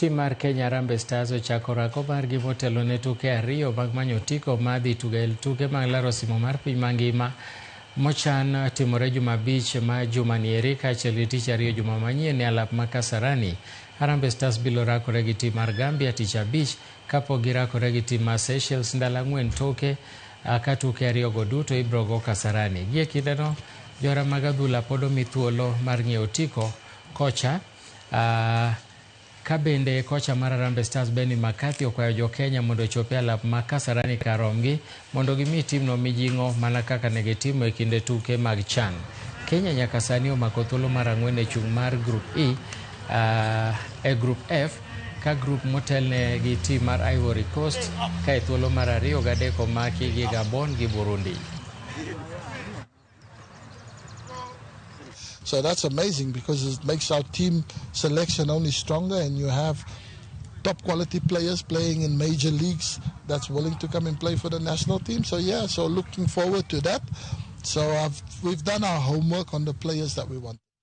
Tim mar Kenya Harambee Stars ochako orako margi motelo ne tuke ariyo mag manyo otiko mar dhi tugo e tuke mag laro osimo mar piny mangima mochan timore Jumabich ma juma nieri kaachiel gi tich ariyo juma manyien e alap ma Kasarani. Harambee Stars biro rakore gi tim mar Gambia tich abich kapok girakore gi tim mar Seychelles ndalo ang'wen toke ka tuke ariyogo duto ibiro go Kasarani. Gie kindeno, johera mag adhula pod omi thuolo mar ng'iewo otiko kocha ka bende kocha mar Harambee Stars Benni McCarthy okwayo jo Kenya mondo ochop e alap ma Kasarani kar romgi mondo gimi timno mijing'o mana kaka ne gitimo e kinde tuke mag CHAN. Kenya nyaka sani omako thuolo mar ang'wen e chung' mar Group E e Group F ka grup motelne gi tim mar Ivory Coast ka e thuolo mar ariyo gadek omaki gi Gabon gi Burundi. So that's amazing because it makes our team selection only stronger, and you have top quality players playing in major leagues that's willing to come and play for the national team. So yeah, so looking forward to that. So we've done our homework on the players that we want.